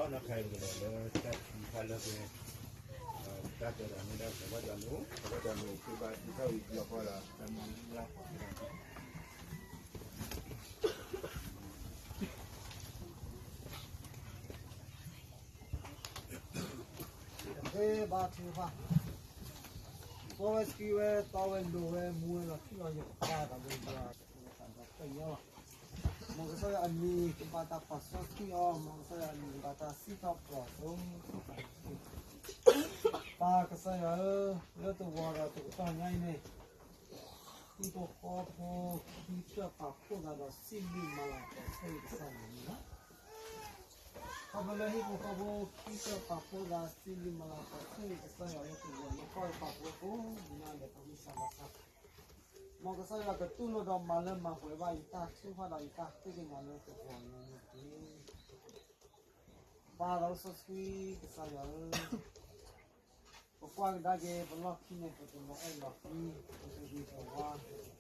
နီၢ်ခါအံၤကဒီးလၢတၢ်သံဖးလၢပှဲၤ တၢ်တဲဒၣ်မ့ၢ်ဒၣ်သးဘၣ်တၢ်မူ သးဘၣ်တၢ်မူဖုဘၣ်သံထီၣ်ဝံၤလီၤကီၢ်ဒီးတၢ်မူလၢ် တဘါထုကဖၣ်, ပှၤဝဲစံးဝဲတီဝဲလိၤဝဲမူဝဲလီၤထံၣ်လီၤယကပၢ်တၢ်ဘိယွၤ တၢ်ဒီးပညိၣ်လီၤ. မ်ကစၢ်ယွၤအမံၤကဘၣ်တၢ်ပာ်စီဆှံအီၤ, မ်ကစၢ်ယွၤအမံၤကဘၣ်တၢ်စံးထီၣ်ပတြၢၤအီၤ, ပၢ်ကစၢ်ယွၤဧၢ, လၢတဂီၤဒီးတကတီၢ်ညါအံၤန့ၣ် ဟံၣ်ဖိဃီဖိခံဖျၢၣ်ပာ်ဖှိၣ်သးဒီးစံးဘျုးမၤလၤကပီၤဆၢဂ့ၤကစၢ်ယွၤန့ၣ်လီၤ. ခီဖျိလၢဟံၣ်ဖိဃီဖိခံဖျၢၣ်ပာ်ဖှိၣ်သးစံးဘျုးမၤလၤကပီၤဆၢဂ့ၤကစၢ်ယွၤလၢတဂီၤန့ၣ် ကီၢ်ပာ်ဖှိၣ်ဖိညါဒီးပမုၢ်ဆါဘၣ်ဆၣ် မ်ကစၢ်ယွၤကတူၢ်လိာ်ဒီးမၤလၢမၤပှဲၤဘၣ်ယတၢ်ထုကဖၣ်ဒီးယတၢ်ဃ့ကညးလၢတဂီၤန့ၣ်တက့ၢ်. ပၢ်ဒီးစီဆှံကစၢ်ယွၤဧၢ, ပကွၢ်ကဒါက့ၤပလီၢ်ခံန့ၣ် ပတလီၤအဲၣ်လီၤကွံ, ပတဂ့ၤပဝါ, ပတပီ